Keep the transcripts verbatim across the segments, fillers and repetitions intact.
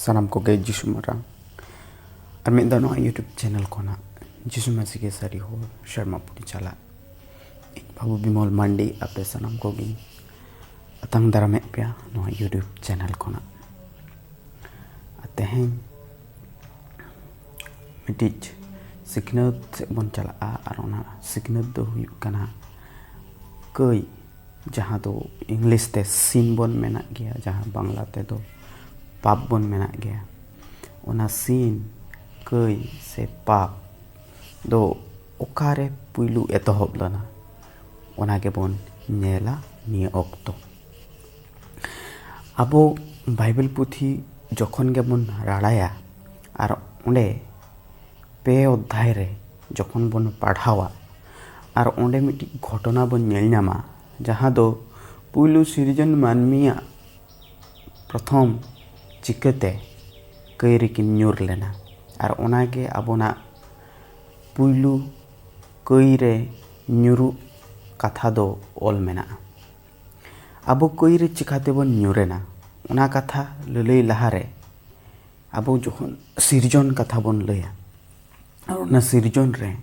ᱥᱟᱱᱟᱢ ᱠᱚᱜᱮ ᱡᱤᱥᱩ ᱢᱟᱨᱟᱝ᱾ ᱟᱨ ᱢᱤᱫ ᱫᱷᱟᱣ ᱱᱚᱣᱟ YouTube channel ᱠᱷᱚᱱᱟᱜ ᱡᱤᱥᱩ ᱢᱟᱹᱥᱤ ᱜᱮ ᱥᱟᱹᱨᱤ ᱦᱚᱲ ᱥᱮᱨᱢᱟ ᱯᱩᱨᱤ ᱪᱟᱞᱟᱜ᱾ ᱤᱧ ᱵᱟᱹᱵᱩ ᱵᱤᱢᱚᱞ ᱢᱟᱱᱰᱤ ᱟᱯᱮ ᱥᱟᱱᱟᱢ ᱠᱚᱜᱮᱧ ᱟᱛᱟᱝ ᱫᱟᱨᱟᱢᱮᱫ ᱯᱮᱭᱟ ᱱᱚᱣᱟ YouTube channel ᱠᱷᱚᱱᱟᱜ᱾ ᱟᱨ ᱛᱮᱦᱮᱧ ᱢᱤᱫᱴᱤᱡ ᱥᱤᱠᱷᱱᱟᱹᱛ ᱥᱮᱫ ᱵᱚᱱ ᱪᱟᱞᱟᱜᱼᱟ᱾ ᱟᱨ ᱚᱱᱟ ᱥᱤᱠᱷᱱᱟᱹᱛ ᱫᱚ ᱦᱩᱭᱩᱜ ᱠᱟᱱᱟ ᱠᱟᱹᱭ, ᱡᱟᱦᱟᱸ ᱫᱚ English ᱛᱮ sin ᱵᱚᱱ ᱢᱮᱱᱟᱜ ᱜᱮᱭᱟ, ᱡᱟᱦᱟᱸ ᱵᱟᱝᱞᱟ ᱛᱮᱫᱚ ᱯᱟᱯ ᱵᱚᱱ ᱢᱮᱱᱟᱜ ᱜᱮᱭᱟ᱾ ᱚᱱᱟ sin, ᱠᱟᱹᱭ ᱥᱮ ᱯᱟᱯ ᱫᱚ ᱚᱠᱟᱨᱮ ᱯᱩᱭᱞᱩ ᱮᱛᱚᱦᱚᱵ ᱞᱮᱱᱟ, ᱚᱱᱟ ᱜᱮᱵᱚᱱ ᱧᱮᱞᱟ ᱱᱤᱭᱟᱹ ᱚᱠᱛᱚ᱾ ᱟᱵᱚ ᱵᱟᱭᱵᱮᱞ ᱯᱩᱛᱷᱤ ᱡᱚᱠᱷᱚᱱ ᱜᱮᱵᱚᱱ ᱨᱟᱲᱟᱭᱟ ᱟᱨ ᱚᱸᱰᱮ ᱯᱮ ᱚᱫᱽᱫᱷᱟᱭ ᱨᱮ ᱡᱚᱠᱷᱚᱱ ᱵᱚᱱ ᱯᱟᱲᱦᱟᱣᱟ ᱟᱨ ᱚᱸᱰᱮ ᱢᱤᱫᱴᱤᱡ ᱜᱷᱚᱴᱚᱱᱟ ᱵᱚᱱ ᱧᱮᱞ ᱧᱟᱢᱟ, ᱡᱟᱦᱟᱸ ᱫᱚ ᱯᱩᱭᱞᱩ ᱥᱤᱨᱡᱚᱱ ᱢᱟᱹᱱᱢᱤᱭᱟᱜ ᱯᱨᱚᱛᱷᱚᱢ ᱪᱤᱠᱟᱹᱛᱮ ᱠᱟᱹᱭ ᱨᱮᱠᱤᱱ ᱧᱩᱨ ᱞᱮᱱᱟ᱾ ᱟᱨ ᱚᱱᱟᱜᱮ ᱟᱵᱚᱱᱟᱜ ᱯᱩᱭᱞᱩ ᱠᱟᱹᱭ ᱨᱮ ᱧᱩᱨᱩᱜ ᱠᱟᱛᱷᱟ ᱫᱚ ᱚᱞ ᱢᱮᱱᱟᱜᱼᱟ᱾ ᱟᱵᱚ ᱠᱟᱹᱭ ᱨᱮ ᱪᱤᱠᱟᱹ ᱛᱮᱵᱚᱱ ᱧᱩᱨᱮᱱᱟ, ᱚᱱᱟ ᱠᱟᱛᱷᱟ ᱞᱟᱹᱞᱟᱹᱭ ᱞᱟᱦᱟᱨᱮ ᱟᱵᱚ ᱡᱚᱠᱷᱚᱱ ᱥᱤᱨᱡᱚᱱ ᱠᱟᱛᱷᱟ ᱵᱚᱱ ᱞᱟᱹᱭᱟ, ᱟᱨ ᱚᱱᱟ ᱥᱤᱨᱡᱚᱱ ᱨᱮ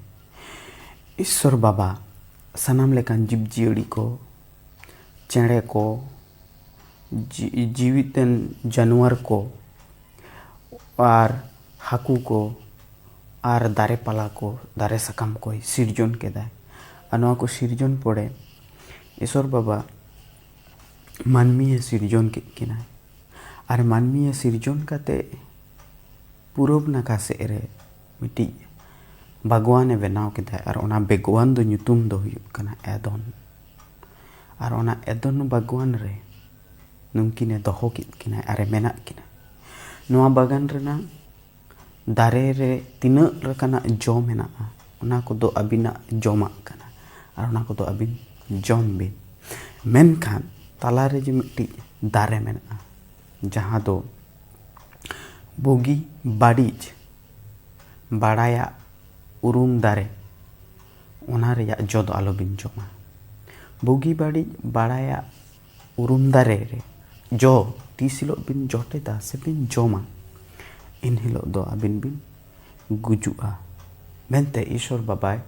ᱤᱥᱥᱚᱨ ᱵᱟᱵᱟ ᱥᱟᱱᱟᱢ ᱞᱮᱠᱟᱱ ᱡᱤᱵᱽᱼᱡᱤᱭᱟᱹᱞᱤ ᱠᱚ, ᱪᱮᱬᱮ ᱠᱚ, ᱡᱤ- ᱡᱤᱣᱤᱛᱟᱱ ᱡᱟᱱᱣᱟᱨ ᱠᱚ, ᱟᱨ ᱦᱟᱹᱠᱩ ᱠᱚ, ᱟᱨ ᱫᱟᱨᱮ ᱯᱟᱞᱟ ᱠᱚ, ᱫᱟᱨᱮ ᱥᱟᱠᱟᱢ ᱠᱚᱭ ᱥᱤᱨᱡᱚᱱ ᱠᱮᱫᱟᱭ᱾ ᱟᱨ ᱱᱚᱣᱟ ᱠᱚ ᱥᱤᱨᱡᱚᱱ ᱯᱚᱨᱮ ᱤᱥᱚᱨ ᱵᱟᱵᱟ ᱢᱟᱹᱱᱢᱤᱭᱮ ᱥᱤᱨᱡᱚᱱ ᱠᱮᱫ ᱠᱤᱱᱟᱭ᱾ ᱟᱨ ᱢᱟᱹᱱᱢᱤᱭᱮ ᱥᱤᱨᱡᱚᱱ ᱠᱟᱛᱮ ᱯᱩᱨᱩᱵ ᱱᱟᱠᱷᱟ ᱥᱮᱫ ᱨᱮ ᱢᱤᱫᱴᱤᱡ ᱵᱟᱜᱽᱣᱟᱱᱮ ᱵᱮᱱᱟᱣ ᱠᱮᱫᱟᱭ᱾ ᱟᱨ ᱚᱱᱟ ᱵᱟᱜᱽᱣᱟᱱ ᱫᱚ ᱧᱩᱛᱩᱢ ᱫᱚ ᱦᱩᱭᱩᱜ ᱠᱟᱱᱟ ᱮᱫᱚᱱ᱾ ᱟᱨ ᱚᱱᱟ ᱮᱫᱚᱱ ᱵᱟᱜᱽᱣᱟᱱ ᱨᱮ ᱱᱩᱝᱠᱤᱱᱮ ᱫᱚᱦᱚ ᱠᱮᱫ ᱠᱤᱱᱟᱭ ᱟᱨᱮ ᱢᱮᱱᱟᱜ ᱠᱤᱱᱟ᱾ ᱱᱚᱣᱟ ᱵᱟᱜᱟᱱ ᱨᱮᱱᱟᱜ ᱫᱟᱨᱮ ᱨᱮ ᱛᱤᱱᱟᱹᱜ ᱞᱮᱠᱟᱱᱟᱜ ᱡᱚ ᱢᱮᱱᱟᱜᱼᱟ, ᱚᱱᱟ ᱠᱚᱫᱚ ᱟᱹᱵᱤᱱᱟᱜ ᱡᱚᱢᱟᱜ ᱠᱟᱱᱟ᱾ ᱟᱨ ᱚᱱᱟ ᱠᱚᱫᱚ ᱟᱹᱵᱤᱱ ᱡᱚᱢ ᱵᱤᱱ᱾ ᱢᱮᱱᱠᱷᱟᱱ ᱛᱟᱞᱟᱨᱮ ᱡᱮ ᱢᱤᱫᱴᱤᱡ ᱫᱟᱨᱮ ᱢᱮᱱᱟᱜᱼᱟ, ᱡᱟᱦᱟᱸ ᱫᱚ ᱵᱩᱜᱤ ᱵᱟᱹᱲᱤᱡ ᱵᱟᱲᱟᱭᱟᱜ ᱩᱨᱩᱢ ᱫᱟᱨᱮ, ᱚᱱᱟ ᱨᱮᱭᱟᱜ ᱡᱚ ᱫᱚ ᱟᱞᱚᱵᱤᱱ ᱡᱚᱢᱟ᱾ ᱵᱩᱜᱤ ᱵᱟᱹᱲᱤᱡ ᱵᱟᱲᱟᱭᱟᱜ ᱩᱨᱩᱢ ᱫᱟᱨᱮ ᱨᱮ ᱡᱚ ᱛᱤᱥ ᱦᱤᱞᱳᱜ ᱵᱤᱱ ᱡᱚᱴᱮᱫᱟ ᱥᱮ ᱵᱤᱱ ᱡᱚᱢᱟ, ᱮᱱ ᱦᱤᱞᱳᱜ ᱫᱚ ᱟᱹᱵᱤᱱ ᱵᱤᱱ ᱜᱩᱡᱩᱜᱼᱟ ᱢᱮᱱᱛᱮ ᱤᱥᱚᱨ ᱵᱟᱵᱟᱭ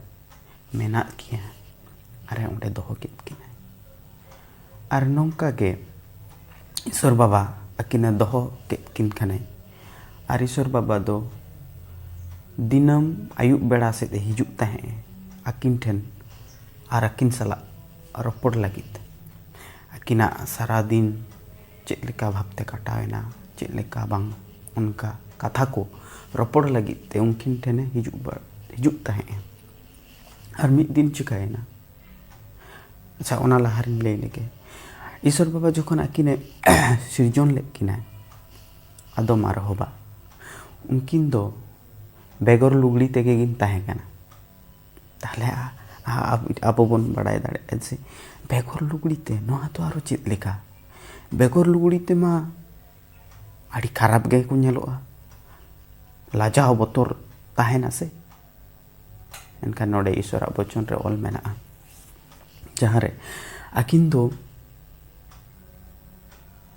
ᱢᱮᱱᱟᱜ ᱠᱤᱱᱟ ᱟᱨᱮ ᱚᱸᱰᱮ ᱫᱚᱦᱚ ᱠᱮᱫ ᱠᱤᱱᱟᱭ᱾ ᱟᱨ ᱱᱚᱝᱠᱟ ᱜᱮ ᱤᱥᱚᱨ ᱵᱟᱵᱟ ᱟᱹᱠᱤᱱᱮ ᱫᱚᱦᱚ ᱠᱮᱫ ᱠᱤᱱ ᱠᱷᱟᱱᱮ, ᱟᱨ ᱤᱥᱚᱨ ᱵᱟᱵᱟ ᱫᱚ ᱫᱤᱱᱟᱹᱢ ᱟᱹᱭᱩᱵ ᱵᱮᱲᱟ ᱥᱮᱫ ᱮ ᱦᱤᱡᱩᱜ ᱛᱟᱦᱮᱸᱫ ᱟᱹᱠᱤᱱ ᱴᱷᱮᱱ ᱟᱨ ᱟᱹᱠᱤᱱ ᱥᱟᱞᱟᱜ ᱨᱚᱯᱚᱲ ᱞᱟᱹᱜᱤᱫ᱾ ᱟᱹᱠᱤᱱᱟᱜ ᱥᱟᱨᱟ ᱫᱤᱱ ᱪᱮᱫ ᱞᱮᱠᱟ ᱵᱷᱟᱵᱽᱛᱮ ᱠᱟᱴᱟᱣ ᱮᱱᱟ, ᱪᱮᱫ ᱞᱮᱠᱟ ᱵᱟᱝ, ᱚᱱᱠᱟ ᱠᱟᱛᱷᱟ ᱠᱚ ᱨᱚᱯᱚᱲ ᱞᱟᱹᱜᱤᱫ ᱛᱮ ᱩᱱᱠᱤᱱ ᱴᱷᱮᱱᱮ ᱦᱤᱡᱩᱜ ᱵᱟ-, ᱦᱤᱡᱩᱜ ᱛᱟᱦᱮᱸᱫ᱾ ᱟᱨ ᱢᱤᱫ ᱫᱤᱱ ᱪᱤᱠᱟᱹᱭᱮᱱᱟ? ᱟᱪᱪᱷᱟ, ᱚᱱᱟ ᱞᱟᱦᱟ ᱨᱤᱧ ᱞᱟᱹᱭ ᱞᱮᱜᱮ᱾ ᱤᱥᱚᱨ ᱵᱟᱵᱟ ᱡᱚᱠᱷᱚᱱ ᱟᱹᱠᱤᱱᱮ ᱥᱤᱨᱡᱚᱱ ᱞᱮᱫ ᱠᱤᱱᱟᱭ, ᱟᱫᱚᱢ ᱟᱨ ᱦᱚᱵᱟ, ᱩᱱᱠᱤᱱ ᱫᱚ ᱵᱮᱜᱚᱨ ᱞᱩᱜᱽᱲᱤ ᱛᱮᱜᱮ ᱠᱤᱱ ᱛᱟᱦᱮᱸ ᱠᱟᱱᱟ᱾ ᱛᱟᱦᱞᱮ ᱟ-, ᱟ-, ᱟᱵ-, ᱟᱵᱚ ᱵᱚᱱ ᱵᱟᱲᱟᱭ ᱫᱟᱲᱮᱭᱟᱜᱼᱟ ᱡᱮ ᱵᱮᱜᱚᱨ ᱞᱩᱜᱽᱲᱤ ᱛᱮ ᱱᱚᱣᱟ ᱫᱚ ᱟᱨᱚ ᱪᱮᱫ ᱞᱮᱠᱟ? ᱵᱮᱜᱚᱨ ᱞᱩᱜᱽᱲᱤ ᱛᱮᱢᱟ ᱟᱹᱰᱤ ᱠᱷᱟᱨᱟᱯ ᱜᱮᱠᱚ ᱧᱮᱞᱚᱜᱼᱟ, ᱞᱟᱡᱟᱣ ᱵᱚᱛᱚᱨ ᱛᱟᱦᱮᱱᱟ ᱥᱮ᱾ ᱮᱱᱠᱷᱟᱱ ᱱᱚᱰᱮ ᱤᱥᱚᱨᱟᱜ ᱵᱚᱪᱚᱱ ᱨᱮ ᱚᱞ ᱢᱮᱱᱟᱜᱼᱟ, ᱡᱟᱦᱟᱸ ᱨᱮ ᱟᱹᱠᱤᱱ ᱫᱚ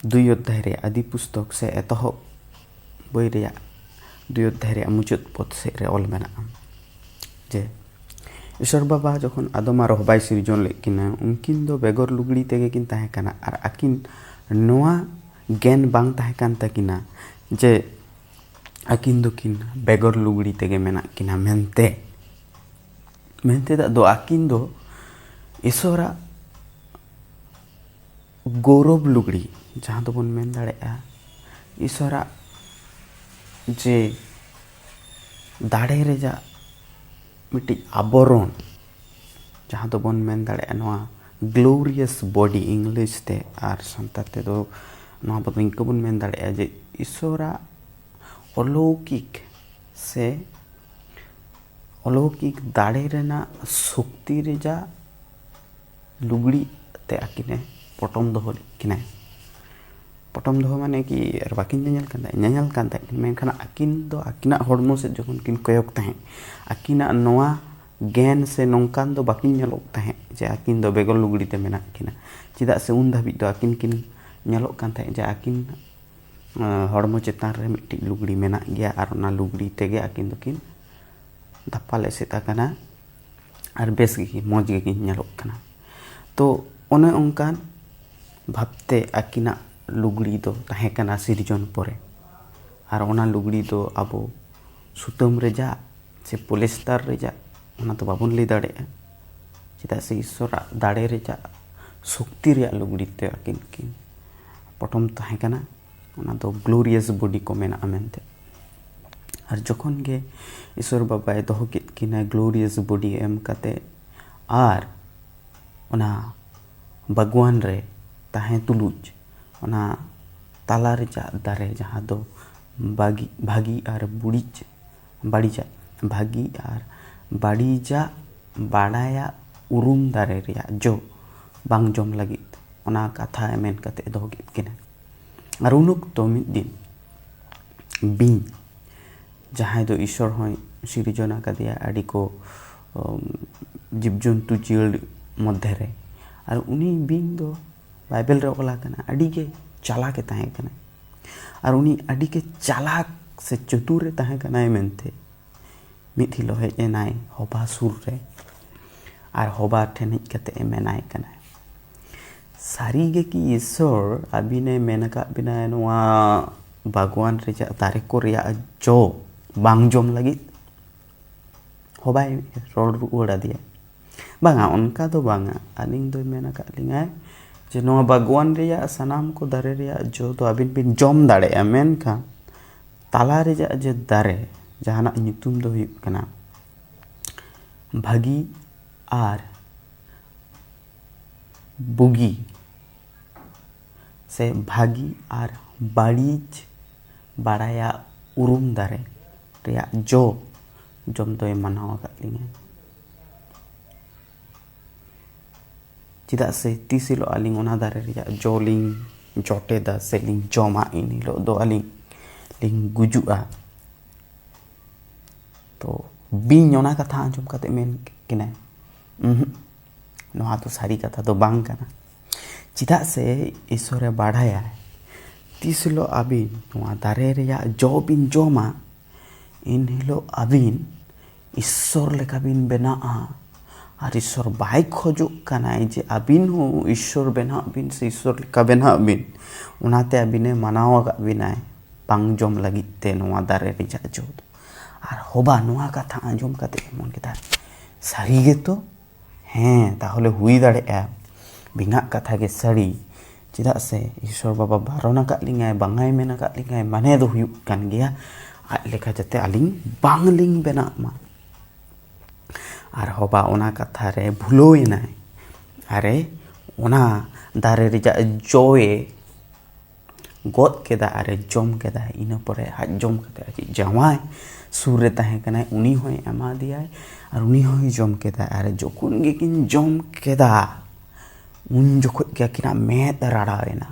ᱫᱩᱭ ᱚᱫᱽᱫᱷᱟᱭ ᱨᱮᱭᱟᱜ ᱟᱹᱫᱤ ᱯᱩᱥᱛᱚᱠ ᱥᱮ ᱮᱛᱚᱦᱚᱵ ᱵᱳᱭ ᱨᱮᱭᱟᱜ ᱫᱩᱭ ᱚᱫᱽᱫᱷᱟᱭ ᱨᱮᱭᱟᱜ ᱢᱩᱪᱟᱹᱫ ᱯᱚᱫ ᱥᱮᱫ ᱨᱮ ᱚᱞ ᱢᱮᱱᱟᱜᱼᱟ ᱡᱮ ᱤᱥᱚᱨ ᱵᱟᱵᱟ ᱡᱚᱠᱷᱚᱱ ᱟᱫᱚᱢ ᱟᱨ ᱦᱚᱵᱟᱭ ᱥᱤᱨᱡᱚᱱ ᱞᱮᱫ ᱠᱤᱱᱟ, ᱩᱱᱠᱤᱱ ᱫᱚ ᱵᱮᱜᱚᱨ ᱞᱩᱜᱽᱲᱤ ᱛᱮᱜᱮ ᱠᱤᱱ ᱛᱟᱦᱮᱸ ᱠᱟᱱᱟ ᱟᱨ ᱟᱹᱠᱤᱱ ᱱᱚᱣᱟ ᱜᱮᱱ ᱵᱟᱝ ᱛᱟᱦᱮᱸ ᱠᱟᱱ ᱛᱟᱹᱠᱤᱱᱟ ᱡᱮ ᱟᱹᱠᱤᱱ ᱫᱚᱠᱤᱱ ᱵᱮᱜᱚᱨ ᱞᱩᱜᱽᱲᱤ ᱛᱮᱜᱮ ᱢᱮᱱᱟᱜ ᱠᱤᱱᱟ ᱢᱮᱱᱛᱮ᱾ ᱢᱮᱱᱛᱮ ᱫᱚ ᱟᱹᱠᱤᱱ ᱫᱚ ᱤᱥᱚᱨᱟᱜ ᱜᱚᱨᱚᱵᱽ ᱞᱩᱜᱽᱲᱤ, ᱡᱟᱦᱟᱸ ᱫᱚᱵᱚᱱ ᱢᱮᱱ ᱫᱟᱲᱮᱭᱟᱜᱼᱟ ᱤᱥᱚᱨᱟᱜ ᱡᱮ ᱫᱟᱲᱮ ᱨᱮᱭᱟᱜ ᱢᱤᱫᱴᱤᱡ ᱟᱵᱚᱨᱚᱱ, ᱡᱟᱦᱟᱸ ᱫᱚᱵᱚᱱ ᱢᱮᱱ ᱫᱟᱲᱮᱭᱟᱜᱼᱟ ᱱᱚᱣᱟ glorious body ᱤᱝᱞᱤᱥ ᱛᱮ, ᱟᱨ ᱥᱟᱱᱛᱟᱲ ᱛᱮᱫᱚ ᱱᱚᱣᱟ ᱵᱚᱱ ᱱᱤᱝᱠᱟᱹ ᱵᱚᱱ ᱢᱮᱱ ᱫᱟᱲᱮᱭᱟᱜᱼᱟ ᱡᱮ ᱤᱥᱚᱨᱟᱜ ᱚᱞᱚᱩᱠᱤᱠ ᱥᱮ ᱚᱞᱚᱩᱠᱤᱠ ᱫᱟᱲᱮ ᱨᱮᱱᱟᱜ ᱥᱚᱠᱛᱤ ᱨᱮᱭᱟᱜ ᱞᱩᱜᱽᱲᱤ ᱛᱮ ᱟᱹᱠᱤᱱᱮ ᱯᱚᱴᱚᱢ ᱫᱚᱦᱚ ᱞᱮᱫ ᱠᱤᱱᱟᱭ᱾ ᱯᱚᱴᱚᱢ ᱫᱚᱦᱚ ᱢᱟᱱᱮ ᱠᱤ ᱟᱨ ᱵᱟᱹᱠᱤᱱ ᱧᱮᱧᱮᱞ ᱠᱟᱱ ᱛᱟᱦᱮᱸᱫ, ᱧᱮᱧᱮᱞ ᱠᱟᱱ ᱛᱟᱦᱮᱸᱫ ᱠᱤᱱ, ᱢᱮᱱᱠᱷᱟᱱ ᱟᱹᱠᱤᱱ ᱫᱚ ᱟᱹᱠᱤᱱᱟᱜ ᱦᱚᱲᱢᱚ ᱥᱮᱫ ᱡᱚᱠᱷᱚᱱ ᱠᱤᱱ ᱠᱚᱭᱚᱜ ᱛᱟᱦᱮᱸᱫ, ᱟᱹᱠᱤᱱᱟᱜ ᱱᱚᱣᱟ ᱜᱮᱱ ᱥᱮ ᱱᱚᱝᱠᱟᱱ ᱫᱚ ᱵᱟᱹᱠᱤᱱ ᱧᱮᱞᱚᱜ ᱛᱟᱦᱮᱸᱫ ᱡᱮ ᱟᱹᱠᱤᱱ ᱫᱚ ᱵᱮᱜᱚᱨ ᱞᱩᱜᱽᱲᱤ ᱛᱮ ᱢᱮᱱᱟᱜ ᱠᱤᱱᱟ᱾ ᱪᱮᱫᱟᱜ ᱥᱮ ᱩᱱ ᱫᱷᱟᱹᱵᱤᱡ ᱫᱚ ᱟᱹᱠᱤᱱ ᱠᱤᱱ ᱧᱮᱞᱚᱜ ᱠᱟᱱ ᱛᱟᱦᱮᱸᱫ ᱡᱮ ᱟᱹᱠᱤᱱ ᱦᱚᱲᱢᱚ ᱪᱮᱛᱟᱱ ᱨᱮ ᱢᱤᱫᱴᱤᱡ ᱞᱩᱜᱽᱲᱤ ᱢᱮᱱᱟᱜ ᱜᱮᱭᱟ ᱟᱨ ᱚᱱᱟ ᱞᱩᱜᱽᱲᱤ ᱛᱮᱜᱮ ᱟᱹᱠᱤᱱ ᱫᱚᱠᱤᱱ ᱫᱟᱯᱟᱞ ᱮᱥᱮᱫ ᱟᱠᱟᱱᱟ ᱟᱨ ᱵᱮᱥ ᱜᱮᱠᱤᱱ, ᱢᱚᱡᱽ ᱜᱮᱠᱤᱱ ᱧᱮᱞᱚᱜ ᱠᱟᱱᱟ᱾ ᱛᱚ ᱚᱱᱮ ᱚᱱᱠᱟᱱ ᱵᱷᱟᱵᱽᱛᱮ ᱟᱹᱠᱤᱱᱟᱜ ᱞᱩᱜᱽᱲᱤ ᱫᱚ ᱛᱟᱦᱮᱸ ᱠᱟᱱᱟ ᱥᱤᱨᱡᱚᱱ ᱯᱚᱨᱮ᱾ ᱟᱨ ᱚᱱᱟ ᱞᱩᱜᱽᱲᱤ ᱫᱚ ᱟᱵᱚ ᱥᱩᱛᱟᱹᱢ ᱨᱮᱭᱟᱜ ᱥᱮ ᱯᱚᱞᱮᱥᱴᱟᱨ ᱨᱮᱭᱟᱜ, ᱚᱱᱟ ᱫᱚ ᱵᱟᱵᱚᱱ ᱞᱟᱹᱭ ᱫᱟᱲᱮᱭᱟᱜᱼᱟ᱾ ᱪᱮᱫᱟᱜ ᱥᱮ ᱤᱥᱥᱚᱨᱟᱜ ᱫᱟᱲᱮ ᱨᱮᱭᱟᱜ, ᱥᱚᱠᱛᱤ ᱨᱮᱭᱟᱜ ᱞᱩᱜᱽᱲᱤ ᱛᱮ ᱟᱹᱠᱤᱱ ᱠᱤᱱ ᱯᱚᱴᱚᱢ ᱛᱟᱦᱮᱸ ᱠᱟᱱᱟ᱾ ᱚᱱᱟ ᱫᱚ glorious body ᱠᱚ ᱢᱮᱱᱟᱜᱼᱟ ᱢᱮᱱᱛᱮ᱾ ᱟᱨ ᱡᱚᱠᱷᱚᱱ ᱜᱮ ᱤᱥᱥᱚᱨ ᱵᱟᱵᱟᱭ ᱫᱚᱦᱚ ᱠᱮᱫ ᱠᱤᱱᱟ glorious body ᱮᱢ ᱠᱟᱛᱮ, ᱟᱨ ᱚᱱᱟ ᱵᱟᱜᱽᱣᱟᱱ ᱨᱮ ᱛᱟᱦᱮᱸ ᱛᱩᱞᱩᱡ ᱚᱱᱟ ᱛᱟᱞᱟ ᱨᱮᱭᱟᱜ ᱫᱟᱨᱮ, ᱡᱟᱦᱟᱸ ᱫᱚ ᱵᱟᱜᱤ ᱵᱷᱟᱹᱜᱤ ᱟᱨ ᱵᱩᱲᱤᱡ ᱵᱟᱹᱲᱤᱡᱟᱜ ᱵᱷᱟᱹᱜᱤ ᱟᱨ ᱵᱟᱹᱲᱤᱡᱟᱜ ᱵᱟᱲᱟᱭᱟᱜ ᱩᱨᱩᱢ ᱫᱟᱨᱮ ᱨᱮᱭᱟᱜ ᱡᱚ ᱵᱟᱝ ᱡᱚᱢ ᱞᱟᱹᱜᱤᱫ, ᱚᱱᱟ ᱠᱟᱛᱷᱟ ᱢᱮᱱ ᱠᱟᱛᱮ ᱫᱚᱦᱚ ᱠᱮᱫ ᱠᱤᱱᱟ᱾ ᱟᱨ ᱩᱱ ᱚᱠᱛᱚ ᱢᱤᱫ ᱫᱤᱱ ᱵᱤᱧ, ᱡᱟᱦᱟᱸᱭ ᱫᱚ ᱤᱥᱥᱚᱨ ᱦᱚᱸᱭ ᱥᱤᱨᱡᱚᱱ ᱟᱠᱟᱫᱮᱭᱟ ᱟᱹᱰᱤ ᱠᱚ, ᱩᱢ, ᱡᱤᱵᱽᱼᱡᱚᱱᱛᱩ ᱡᱤᱭᱟᱹᱲ ᱢᱚᱫᱽᱫᱷᱮ ᱨᱮ, ᱟᱨ ᱩᱱᱤ ᱵᱤᱧ ᱫᱚ ᱵᱟᱭᱵᱮᱞ ᱨᱮ ᱚᱞ ᱟᱠᱟᱱᱟ ᱟᱹᱰᱤ ᱜᱮ ᱪᱟᱞᱟᱠ ᱮ ᱛᱟᱦᱮᱸ ᱠᱟᱱᱟ᱾ ᱟᱨ ᱩᱱᱤ ᱟᱹᱰᱤ ᱜᱮ ᱪᱟᱞᱟᱠ ᱥᱮ ᱪᱚᱛᱩᱨ ᱮ ᱛᱟᱦᱮᱸ ᱠᱟᱱᱟᱭ ᱢᱮᱱᱛᱮ ᱢᱤᱫ ᱦᱤᱞᱳᱜ ᱦᱮᱡ ᱮᱱᱟᱭ ᱦᱚᱵᱟ ᱥᱩᱨ ᱨᱮ᱾ ᱟᱨ ᱦᱚᱵᱟ ᱴᱷᱮᱱ ᱦᱮᱡ ᱠᱟᱛᱮ ᱮ ᱢᱮᱱᱟᱭ ᱠᱟᱱᱟᱭ, "ᱥᱟᱹᱨᱤ ᱜᱮ ᱠᱤ ᱤᱥᱥᱚᱨ ᱟᱹᱵᱤᱱᱮ ᱢᱮᱱ ᱟᱠᱟᱫ ᱵᱤᱱᱟ ᱱᱚᱣᱟ ᱵᱟᱜᱽᱣᱟᱱ ᱨᱮᱭᱟᱜ ᱫᱟᱨᱮ ᱠᱚ ᱨᱮᱭᱟᱜ ᱡᱚ ᱵᱟᱝ ᱡᱚᱢ ᱞᱟᱹᱜᱤᱫ?" ᱦᱚᱵᱟᱭ ᱨᱚᱲ ᱨᱩᱣᱟᱹᱲ ᱟᱫᱮᱭᱟ, "ᱵᱟᱝᱟ, ᱚᱱᱠᱟ ᱫᱚ ᱵᱟᱝᱟ, ᱟᱹᱞᱤᱧ ᱫᱚᱭ ᱢᱮᱱ ᱟᱠᱟᱫ ᱞᱤᱧᱟᱭ ᱡᱮ ᱱᱚᱣᱟ ᱵᱟᱜᱽᱣᱟᱱ ᱨᱮᱭᱟᱜ ᱥᱟᱱᱟᱢ ᱠᱚ ᱫᱟᱨᱮ ᱨᱮᱭᱟᱜ ᱡᱚ ᱫᱚ ᱟᱹᱵᱤᱱ ᱵᱤᱱ ᱡᱚᱢ ᱫᱟᱲᱮᱭᱟᱜᱼᱟ, ᱢᱮᱱᱠᱷᱟᱱ ᱛᱟᱞᱟ ᱨᱮᱭᱟᱜ ᱡᱮ ᱫᱟᱨᱮ, ᱡᱟᱦᱟᱱᱟᱜ ᱧᱩᱛᱩᱢ ᱫᱚ ᱦᱩᱭᱩᱜ ᱠᱟᱱᱟ ᱵᱷᱟᱹᱜᱤ ᱟᱨ ᱵᱩᱜᱤ, ᱥᱮ ᱵᱷᱟᱹᱜᱤ ᱟᱨ ᱵᱟᱹᱲᱤᱡ ᱵᱟᱲᱟᱭᱟᱜ ᱩᱨᱩᱢ ᱫᱟᱨᱮ ᱨᱮᱭᱟᱜ ᱡᱚ ᱡᱚᱢ ᱫᱚᱭ ᱢᱟᱱᱟᱣ ᱟᱠᱟᱫ ᱞᱤᱧᱟᱹ᱾ ᱪᱮᱫᱟᱜ ᱥᱮ ᱛᱤᱥ ᱦᱤᱞᱳᱜ ᱟᱹᱞᱤᱧ ᱚᱱᱟ ᱫᱟᱨᱮ ᱨᱮᱭᱟᱜ ᱡᱚ ᱞᱤᱧ ᱡᱚᱴᱮᱫᱟ ᱥᱮ ᱞᱤᱧ ᱡᱚᱢᱟ, ᱤᱱ ᱦᱤᱞᱳᱜ ᱫᱚ ᱟᱹᱞᱤᱧ ᱞᱤᱧ ᱜᱩᱡᱩᱜᱼᱟ᱾" ᱛᱚ ᱵᱤᱧ ᱚᱱᱟ ᱠᱟᱛᱷᱟ ᱟᱸᱡᱚᱢ ᱠᱟᱛᱮ ᱢᱮᱱ ᱠᱮᱫᱟᱭ, "ᱩᱸᱦᱩᱜ, ᱱᱚᱣᱟ ᱫᱚ ᱥᱟᱹᱨᱤ ᱠᱟᱛᱷᱟ ᱫᱚ ᱵᱟᱝ ᱠᱟᱱᱟ, ᱪᱮᱫᱟᱜ ᱥᱮ ᱤᱥᱥᱚᱨᱮ ᱵᱟᱲᱟᱭᱟᱭ, ᱛᱤᱥ ᱦᱤᱞᱳᱜ ᱟᱹᱵᱤᱱ ᱱᱚᱣᱟ ᱫᱟᱨᱮ ᱨᱮᱭᱟᱜ ᱡᱚ ᱵᱤᱱ ᱡᱚᱢᱟ, ᱮᱱ ᱦᱤᱞᱳᱜ ᱟᱹᱵᱤᱱ ᱤᱥᱥᱚᱨ ᱞᱮᱠᱟ ᱵᱤᱱ ᱵᱮᱱᱟᱜᱼᱟ᱾ ᱟᱨ ᱤᱥᱥᱚᱨ ᱵᱟᱭ ᱠᱷᱚᱡᱚᱜ ᱠᱟᱱᱟᱭ ᱡᱮ ᱟᱹᱵᱤᱱ ᱦᱚᱸ ᱤᱥᱥᱚᱨ ᱵᱮᱱᱟᱜ ᱵᱤᱱ ᱥᱮ ᱤᱥᱥᱚᱨ ᱞᱮᱠᱟ ᱵᱮᱱᱟᱜ ᱵᱤᱱ᱾ ᱚᱱᱟᱛᱮ ᱟᱹᱵᱤᱱᱮ ᱢᱟᱱᱟᱣ ᱟᱠᱟᱫ ᱵᱤᱱᱟᱭ ᱵᱟᱝ ᱡᱚᱢ ᱞᱟᱹᱜᱤᱫ ᱛᱮ ᱱᱚᱣᱟ ᱫᱟᱨᱮ ᱨᱮᱭᱟᱜ ᱡᱚ ᱫᱚ᱾ ᱟᱨ ᱦᱚᱵᱟ ᱱᱚᱣᱟ ᱠᱟᱛᱷᱟ ᱟᱸᱡᱚᱢ ᱠᱟᱛᱮ ᱮ ᱢᱚᱱ ᱠᱮᱫᱟ, ᱥᱟᱹᱨᱤ ᱜᱮᱛᱚ, ᱦᱮᱸ, ᱛᱟᱦᱚᱞᱮ ᱦᱩᱭ ᱫᱟᱲᱮᱭᱟᱜᱼᱟ ᱵᱮᱸᱜᱟᱜ ᱠᱟᱛᱷᱟ ᱜᱮ ᱥᱟᱹᱨᱤ᱾ ᱪᱮᱫᱟᱜ ᱥᱮ ᱤᱥᱥᱚᱨ ᱵᱟᱵᱟ ᱵᱟᱨᱚᱱ ᱟᱠᱟᱫ ᱞᱤᱧᱟᱭ, ᱵᱟᱝᱟᱭ ᱢᱮᱱ ᱟᱠᱟᱫ ᱞᱤᱧᱟᱭ, ᱢᱟᱱᱮ ᱫᱚ ᱦᱩᱭᱩᱜ ᱠᱟᱱ ᱜᱮᱭᱟ ᱟᱡ ᱞᱮᱠᱟ ᱡᱟᱛᱮ ᱟᱹᱞᱤᱧ ᱵᱟᱝᱞᱤᱧ ᱵᱮᱱᱟᱜ ᱢᱟ᱾ ᱟᱨ ᱦᱚᱵᱟ ᱚᱱᱟ ᱠᱟᱛᱷᱟ ᱨᱮ ᱵᱷᱩᱞᱟᱹᱣ ᱮᱱᱟᱭ᱾ ᱟᱨᱮ ᱚᱱᱟ ᱫᱟᱨᱮ ᱨᱮᱭᱟᱜ ᱡᱚᱭᱮ ᱜᱚᱫ ᱠᱮᱫᱟ ᱟᱨᱮ ᱡᱚᱢ ᱠᱮᱫᱟ᱾ ᱤᱱᱟᱹ ᱯᱚᱨᱮ ᱟᱡ ᱡᱚᱢ ᱠᱟᱛᱮ ᱟᱡᱤᱡ ᱡᱟᱶᱟᱭ ᱥᱩᱨ ᱨᱮ ᱛᱟᱦᱮᱸ ᱠᱟᱱᱟᱭ, ᱩᱱᱤ ᱦᱚᱸᱭ ᱮᱢᱟ ᱫᱮᱭᱟᱭ ᱟᱨ ᱩᱱᱤ ᱦᱚᱸᱭ ᱡᱚᱢ ᱠᱮᱫᱟ᱾ ᱟᱨ ᱡᱚᱠᱷᱚᱱ ᱜᱮᱠᱤᱱ ᱡᱚᱢ ᱠᱮᱫᱟ, ᱩᱱ ᱡᱚᱠᱷᱚᱡ ᱜᱮ ᱟᱹᱠᱤᱱᱟᱜ ᱢᱮᱫ ᱨᱟᱲᱟᱣ ᱮᱱᱟ᱾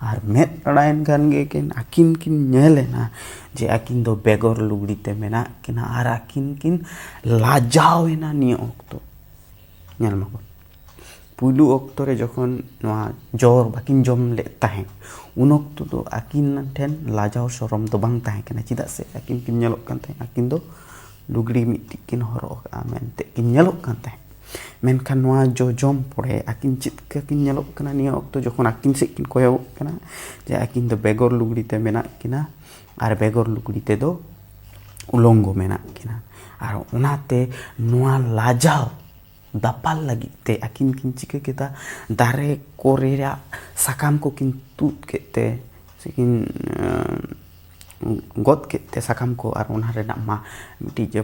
ᱟᱨ ᱢᱮᱫ ᱨᱟᱲᱟᱭᱮᱱ ᱠᱷᱟᱱ ᱜᱮ ᱠᱤᱱ, ᱟᱹᱠᱤᱱ ᱠᱤᱱ ᱧᱮᱞ ᱮᱱᱟ ᱡᱮ ᱟᱹᱠᱤᱱ ᱫᱚ ᱵᱮᱜᱚᱨ ᱞᱩᱜᱽᱲᱤ ᱛᱮ ᱢᱮᱱᱟᱜ ᱠᱤᱱᱟ ᱟᱨ ᱟᱹᱠᱤᱱ ᱠᱤᱱ ᱞᱟᱡᱟᱣ ᱮᱱᱟ ᱱᱤᱭᱟᱹ ᱚᱠᱛᱚ᱾ ᱧᱮᱞ ᱢᱟᱵᱚᱱ, ᱯᱩᱭᱞᱩ ᱚᱠᱛᱚ ᱨᱮ ᱡᱚᱠᱷᱚᱱ ᱱᱚᱣᱟ ᱡᱚ ᱵᱟᱹᱠᱤᱱ ᱡᱚᱢ ᱞᱮᱫ ᱛᱟᱦᱮᱸᱫ, ᱩᱱ ᱚᱠᱛᱚ ᱫᱚ ᱟᱹᱠᱤᱱ ᱴᱷᱮᱱ ᱞᱟᱡᱟᱣ ᱥᱚᱨᱚᱢ ᱫᱚ ᱵᱟᱝ ᱛᱟᱦᱮᱸ ᱠᱟᱱᱟ᱾ ᱪᱮᱫᱟᱜ ᱥᱮ ᱟᱹᱠᱤᱱ ᱠᱤᱱ ᱧᱮᱞᱚᱜ ᱠᱟᱱ ᱛᱟᱦᱮᱸᱫ, ᱟᱹᱠᱤᱱ ᱫᱚ ᱞᱩᱜᱽᱲᱤ ᱢᱤᱫᱴᱤᱡ ᱠᱤᱱ ᱦᱚᱨᱚᱜ ᱟᱠᱟᱫᱼᱟ ᱢᱮᱱᱛᱮ ᱠᱤᱱ ᱧᱮᱞᱚᱜ ᱠᱟᱱ ᱛᱟᱦᱮᱸᱫ᱾ ᱢᱮᱱᱠᱷᱟᱱ ᱱᱚᱣᱟ ᱡᱚ ᱡᱚᱢ ᱯᱚᱨᱮ ᱟᱹᱠᱤᱱ ᱪᱮᱫ ᱞᱮᱠᱟ ᱠᱤᱱ ᱧᱮᱞᱚᱜ ᱠᱟᱱᱟ? ᱱᱤᱭᱟᱹ ᱚᱠᱛᱚ ᱡᱚᱠᱷᱚᱱ ᱟᱹᱠᱤᱱ ᱥᱮᱫ ᱠᱤᱱ ᱠᱚᱭᱚᱜᱚᱜ ᱠᱟᱱᱟ, ᱡᱮ ᱟᱹᱠᱤᱱ ᱫᱚ ᱵᱮᱜᱚᱨ ᱞᱩᱜᱽᱲᱤ ᱛᱮ ᱢᱮᱱᱟᱜ ᱠᱤᱱᱟ ᱟᱨ ᱵᱮᱜᱚᱨ ᱞᱩᱜᱽᱲᱤ ᱛᱮᱫᱚ ᱩᱞᱚᱝᱜᱚ ᱢᱮᱱᱟᱜ ᱠᱤᱱᱟ᱾ ᱟᱨ ᱚᱱᱟᱛᱮ ᱱᱚᱣᱟ ᱞᱟᱡᱟᱣ ᱫᱟᱯᱟᱞ ᱞᱟᱹᱜᱤᱫ ᱛᱮ ᱟᱹᱠᱤᱱ ᱠᱤᱱ ᱪᱤᱠᱟᱹ ᱠᱮᱫᱟ, ᱫᱟᱨᱮ ᱠᱚ ᱨᱮᱭᱟᱜ ᱥᱟᱠᱟᱢ ᱠᱚ ᱠᱤᱱ ᱛᱩᱫ ᱠᱮᱫ ᱛᱮ ᱥᱮ ᱠᱤᱱ, ᱮᱸ, ᱜᱚᱫ ᱠᱮᱫ ᱛᱮ ᱥᱟᱠᱟᱢ ᱠᱚ, ᱟᱨ ᱚᱱᱟ ᱨᱮᱱᱟᱜ ᱢᱟ ᱢᱤᱫᱴᱤᱡ ᱡᱮ,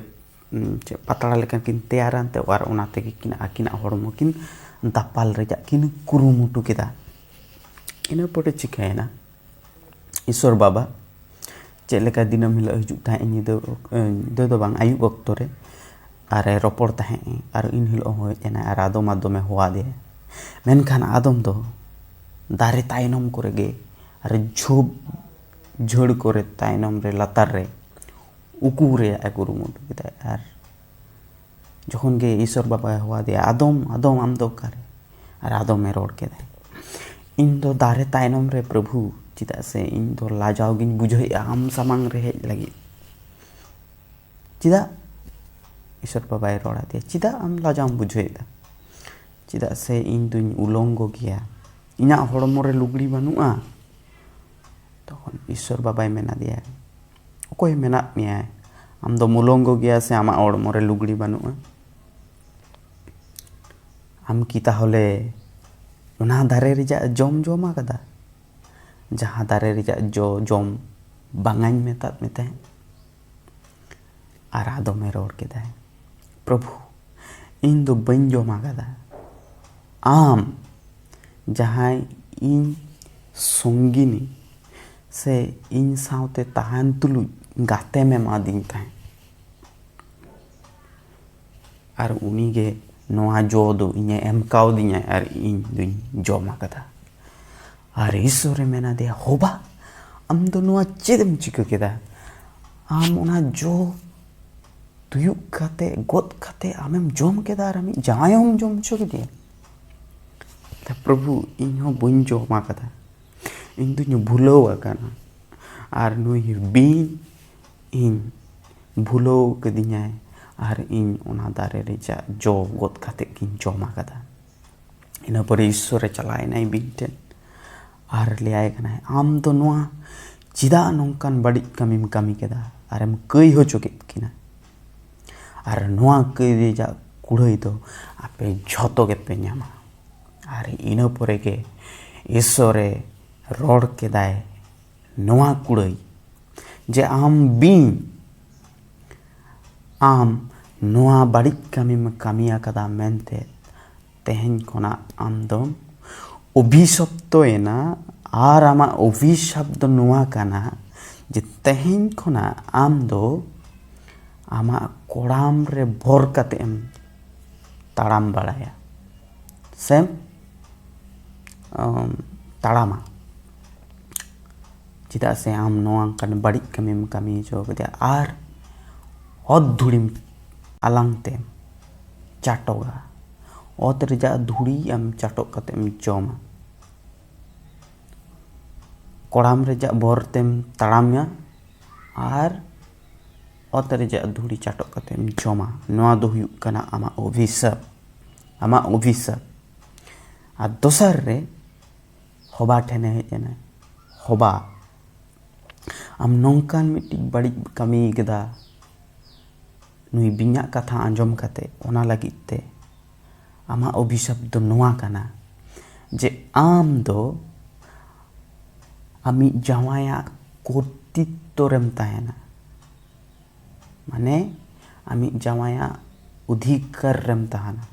ᱩᱸ, ᱪᱮᱫ ᱯᱟᱛᱲᱟ ᱞᱮᱠᱟ ᱠᱤᱱ ᱛᱮᱭᱟᱨᱟ ᱮᱱᱛᱮ, ᱟᱨ ᱚᱱᱟ ᱛᱮᱜᱮ ᱠᱤᱱ ᱟᱹᱠᱤᱱᱟᱜ ᱦᱚᱲᱢᱚ ᱠᱤᱱ ᱫᱟᱯᱟᱞ ᱨᱮᱭᱟᱜ ᱠᱤᱱ ᱠᱩᱨᱩᱢᱩᱴᱩ ᱠᱮᱫᱟ᱾ ᱤᱱᱟᱹ ᱯᱚᱨᱮ ᱪᱤᱠᱟᱹᱭᱮᱱᱟ, ᱤᱥᱥᱚᱨ ᱵᱟᱵᱟ ᱪᱮᱫ ᱞᱮᱠᱟ ᱫᱤᱱᱟᱹᱢ ᱦᱤᱞᱳᱜ ᱦᱤᱡᱩᱜ ᱛᱟᱦᱮᱸᱫ ᱧᱤᱫᱟᱹ, ᱧᱤᱫᱟᱹ ᱫᱚ ᱵᱟᱝ, ᱟᱹᱭᱩᱵ ᱚᱠᱛᱚ ᱨᱮ, ᱟᱨᱮ ᱨᱚᱯᱚᱲ ᱛᱟᱦᱮᱸᱫ, ᱟᱨ ᱮᱱ ᱦᱤᱞᱳᱜ ᱦᱚᱸ ᱦᱮᱡ ᱮᱱᱟᱭ ᱟᱨ ᱟᱫᱚᱢ ᱟᱫᱚᱢᱮ ᱦᱚᱦᱚ ᱟᱫᱮᱭᱟ᱾ ᱢᱮᱱᱠᱷᱟᱱ ᱟᱫᱚᱢ ᱫᱚ ᱫᱟᱨᱮ ᱛᱟᱭᱱᱚᱢ ᱠᱚᱨᱮ ᱜᱮ ᱟᱨ ᱡᱷᱩᱯ ᱡᱷᱟᱹᱲ ᱠᱚᱨᱮ ᱛᱟᱭᱱᱚᱢ ᱨᱮ ᱞᱟᱛᱟᱨ ᱨᱮ ᱩᱠᱩ ᱨᱮᱭᱟᱜ ᱮ ᱠᱩᱨᱩᱢᱩᱴᱩ ᱠᱮᱫᱟᱭ᱾ ᱟᱨ ᱡᱚᱠᱷᱚᱱ ᱜᱮ ᱤᱥᱥᱚᱨ ᱵᱟᱵᱟᱭ ᱦᱚᱦᱚ ᱟᱫᱮᱭᱟ, "ᱟᱫᱚᱢ, ᱟᱫᱚᱢ, ᱟᱢ ᱫᱚ ᱚᱠᱟᱨᱮ?" ᱟᱨ ᱟᱫᱚᱢᱮ ᱨᱚᱲ ᱠᱮᱫᱟᱭ, ᱤᱧ ᱫᱚ ᱫᱟᱨᱮ ᱛᱟᱭᱱᱚᱢ ᱨᱮ ᱯᱨᱚᱵᱷᱩ, ᱪᱮᱫᱟᱜ ᱥᱮ ᱤᱧ ᱫᱚ ᱞᱟᱡᱟᱣ ᱜᱤᱧ ᱵᱩᱡᱷᱟᱹᱣᱮᱫᱼᱟ ᱟᱢ ᱥᱟᱢᱟᱝ ᱨᱮ ᱦᱮᱡ ᱞᱟᱹᱜᱤᱫ᱾ ᱪᱮᱫᱟᱜ? ᱤᱥᱚᱨ ᱵᱟᱵᱟᱭ ᱨᱚᱲ ᱟᱫᱮᱭᱟ, ᱪᱮᱫᱟᱜ ᱟᱢ ᱞᱟᱡᱟᱣ ᱮᱢ ᱵᱩᱡᱷᱟᱹᱣᱮᱫᱟ? ᱪᱮᱫᱟᱜ ᱥᱮ ᱤᱧ ᱫᱩᱧ ᱩᱞᱚᱝᱜᱚ ᱜᱮᱭᱟ, ᱤᱧᱟᱹᱜ ᱦᱚᱲᱢᱚ ᱨᱮ ᱞᱩᱜᱽᱲᱤ ᱵᱟᱹᱱᱩᱜᱼᱟ᱾ ᱛᱚᱠᱷᱚᱱ ᱤᱥᱚᱨ ᱵᱟᱵᱟᱭ ᱢᱮᱱ ᱟᱫᱮᱭᱟ, ᱚᱠᱚᱭ ᱢᱮᱱᱟᱜ ᱢᱮᱭᱟ? ᱟᱢ ᱫᱚᱢ ᱩᱞᱚᱝᱜᱚ ᱜᱮᱭᱟ ᱥᱮ ᱟᱢᱟᱜ ᱦᱚᱲᱢᱚ ᱨᱮ ᱞᱩᱜᱽᱲᱤ ᱵᱟᱹᱱᱩᱜᱼᱟ? ᱟᱢ ᱠᱤ ᱛᱟᱦᱚᱞᱮ ᱚᱱᱟ ᱫᱟᱨᱮ ᱨᱮᱭᱟᱜ ᱡᱚᱢ ᱡᱚᱢ ᱟᱠᱟᱫᱟ, ᱡᱟᱦᱟᱸ ᱫᱟᱨᱮ ᱨᱮᱭᱟᱜ ᱡᱚ ᱡᱚᱢ ᱵᱟᱝᱟᱧ ᱢᱮᱛᱟᱫ ᱢᱮ ᱛᱟᱦᱮᱸᱫ? ᱟᱨ ᱟᱫᱚᱢᱮ ᱨᱚᱲ ᱠᱮᱫᱟᱭ, ᱯᱨᱚᱵᱷᱩ, ᱤᱧ ᱫᱚ ᱵᱟᱹᱧ ᱡᱚᱢ ᱟᱠᱟᱫᱟ᱾ ᱟᱢ ᱡᱟᱦᱟᱸᱭ ᱤᱧ ᱥᱚᱝᱜᱤᱱᱤ ᱥᱮ ᱤᱧ ᱥᱟᱶᱛᱮ ᱛᱟᱦᱮᱱ ᱛᱩᱞᱩᱡ ᱜᱟᱛᱮᱢ ᱮᱢᱟᱫᱤᱧ ᱛᱟᱦᱮᱸᱫ, ᱟᱨ ᱩᱱᱤᱜᱮ ᱱᱚᱣᱟ ᱡᱚ ᱫᱚ ᱤᱧᱮ ᱮᱢ ᱠᱟᱣᱫᱤᱧᱟᱭ ᱟᱨ ᱤᱧ ᱫᱩᱧ ᱡᱚᱢ ᱟᱠᱟᱫᱟ᱾ ᱟᱨ ᱤᱥᱚᱨᱮ ᱢᱮᱱ ᱟᱫᱮᱭᱟ, ᱦᱳᱵᱟ, ᱟᱢ ᱫᱚ ᱱᱚᱣᱟ ᱪᱮᱫ ᱮᱢ ᱪᱤᱠᱟᱹ ᱠᱮᱫᱟ? ᱟᱢ ᱚᱱᱟ ᱡᱚ ᱛᱩᱭᱩᱜ ᱠᱟᱛᱮ, ᱜᱚᱫ ᱠᱟᱛᱮ ᱟᱢᱮᱢ ᱡᱚᱢ ᱠᱮᱫᱟ ᱟᱨ ᱟᱢᱤᱡ ᱡᱟᱶᱟᱭ ᱦᱚᱸᱢ ᱡᱚᱢ ᱦᱚᱪᱚ ᱠᱮᱫᱮᱭᱟ᱾ ᱛᱟ ᱯᱨᱚᱵᱷᱩ, ᱤᱧ ᱦᱚᱸ ᱵᱟᱹᱧ ᱡᱚᱢ ᱟᱠᱟᱫᱟ, ᱤᱧ ᱫᱩᱧ ᱵᱷᱩᱞᱟᱹᱣ ᱟᱠᱟᱱᱟ᱾ ᱟᱨ ᱱᱩᱭ ᱵᱤᱧ ᱤᱧ ᱵᱷᱩᱞᱟᱹᱣ ᱠᱟᱹᱫᱤᱧᱟᱭ ᱟᱨ ᱤᱧ ᱚᱱᱟ ᱫᱟᱨᱮ ᱨᱮᱭᱟᱜ ᱡᱚ ᱜᱚᱫ ᱠᱟᱛᱮ ᱜᱤᱧ ᱡᱚᱢ ᱟᱠᱟᱫᱟ᱾ ᱤᱱᱟᱹ ᱯᱚᱨᱮ ᱤᱥᱚᱨᱮ ᱪᱟᱞᱟᱣ ᱮᱱᱟᱭ ᱵᱤᱧ ᱴᱷᱮᱱ ᱟᱨ ᱞᱟᱹᱭᱟᱭ ᱠᱟᱱᱟᱭ, ᱟᱢ ᱫᱚ ᱱᱚᱣᱟ ᱪᱮᱫᱟᱜ ᱱᱚᱝᱠᱟᱱ ᱵᱟᱹᱲᱤᱡ ᱠᱟᱹᱢᱤᱢ ᱠᱟᱹᱢᱤ ᱠᱮᱫᱟ ᱟᱨᱮᱢ ᱠᱟᱹᱭ ᱦᱚᱪᱚ ᱠᱮᱫ ᱠᱤᱱᱟ? ᱟᱨ ᱱᱚᱣᱟ ᱠᱟᱹᱭ ᱨᱮᱭᱟᱜ ᱠᱩᱲᱟᱹᱭ ᱫᱚ ᱟᱯᱮ ᱡᱷᱚᱛᱚ ᱜᱮᱯᱮ ᱧᱟᱢᱟ᱾ ᱟᱨ ᱤᱱᱟᱹ ᱯᱚᱨᱮ ᱜᱮ ᱤᱥᱚᱨᱮ ᱨᱚᱲ ᱠᱮᱫᱟᱭ ᱱᱚᱣᱟ ᱠᱩᱲᱟᱹᱭ, ᱡᱮ ᱟᱢ ᱵᱤᱧ, ᱟᱢ ᱱᱚᱣᱟ ᱵᱟᱹᱲᱤᱡ ᱠᱟᱹᱢᱤᱢ ᱠᱟᱹᱢᱤ ᱟᱠᱟᱫᱟ ᱢᱮᱱᱛᱮ ᱛᱮᱦᱮᱧ ᱠᱷᱚᱱᱟᱜ ᱟᱢ ᱫᱚᱢ ᱚᱵᱷᱤᱥᱚᱯᱛᱚᱭᱮᱱᱟ᱾ ᱟᱨ ᱟᱢᱟᱜ ᱚᱵᱷᱤᱥᱟᱯ ᱫᱚ ᱱᱚᱣᱟ ᱠᱟᱱᱟ ᱡᱮ ᱛᱮᱦᱮᱧ ᱠᱷᱚᱱᱟᱜ ᱟᱢ ᱫᱚ ᱟᱢᱟᱜ ᱠᱚᱲᱟᱢ ᱨᱮ ᱵᱷᱚᱨ ᱠᱟᱛᱮ ᱮᱢ ᱛᱟᱲᱟᱢ ᱵᱟᱲᱟᱭᱟ ᱥᱮᱢ, ᱟᱢ, ᱛᱟᱲᱟᱢᱟ᱾ ᱪᱮᱫᱟᱜ ᱥᱮ ᱟᱢ ᱱᱚᱣᱟ ᱚᱱᱠᱟᱱ ᱵᱟᱹᱲᱤᱡ ᱠᱟᱹᱢᱤᱢ ᱠᱟᱹᱢᱤ ᱦᱚᱪᱚ ᱠᱟᱫᱮᱭᱟ ᱟᱨ ᱚᱛ ᱫᱷᱩᱲᱤᱢ ᱟᱞᱟᱝ ᱛᱮᱢ ᱪᱟᱴᱚᱜᱟ᱾ ᱚᱛ ᱨᱮᱭᱟᱜ ᱫᱷᱩᱲᱤ ᱟᱢ ᱪᱟᱴᱚᱜ ᱠᱟᱛᱮᱢ ᱡᱚᱢᱟ᱾ ᱠᱚᱲᱟᱢ ᱨᱮᱭᱟᱜ ᱵᱚᱨ ᱛᱮᱢ ᱛᱟᱲᱟᱢᱟ ᱟᱨ ᱚᱛ ᱨᱮᱭᱟᱜ ᱫᱷᱩᱲᱤ ᱪᱟᱴᱚᱜ ᱠᱟᱛᱮᱢ ᱡᱚᱢᱟ᱾ ᱱᱚᱣᱟ ᱫᱚ ᱦᱩᱭᱩᱜ ᱠᱟᱱᱟ ᱟᱢᱟᱜ ᱚᱵᱷᱤᱥᱟᱯ, ᱟᱢᱟᱜ ᱚᱵᱷᱤᱥᱟᱯ᱾ ᱟᱨ ᱫᱚᱥᱟᱨ ᱨᱮ ᱦᱚᱵᱟ ᱴᱷᱮᱱᱮ ᱦᱮᱡ ᱮᱱᱟ᱾ ᱦᱚᱵᱟ, ᱟᱢ ᱱᱚᱝᱠᱟᱱ ᱢᱤᱫᱴᱤᱡ ᱵᱟᱹᱲᱤᱡ ᱠᱟᱹᱢᱤ ᱠᱮᱫᱟ, ᱱᱩᱭ ᱵᱤᱧᱟᱜ ᱠᱟᱛᱷᱟ ᱟᱸᱡᱚᱢ ᱠᱟᱛᱮ, ᱚᱱᱟ ᱞᱟᱹᱜᱤᱫ ᱛᱮ ᱟᱢᱟᱜ ᱚᱵᱷᱤᱥᱟᱯ ᱫᱚ ᱱᱚᱣᱟ ᱠᱟᱱᱟ ᱡᱮ ᱟᱢ ᱫᱚ ᱟᱢᱤᱡ ᱡᱟᱶᱟᱭᱟᱜ ᱠᱚᱨᱛᱤᱛᱛᱚ ᱨᱮᱢ ᱛᱟᱦᱮᱱᱟ, ᱢᱟᱱᱮ ᱟᱢᱤᱡ ᱡᱟᱶᱟᱭᱟᱜ ᱚᱫᱷᱤᱠᱟᱨ ᱨᱮᱢ ᱛᱟᱦᱮᱱᱟ,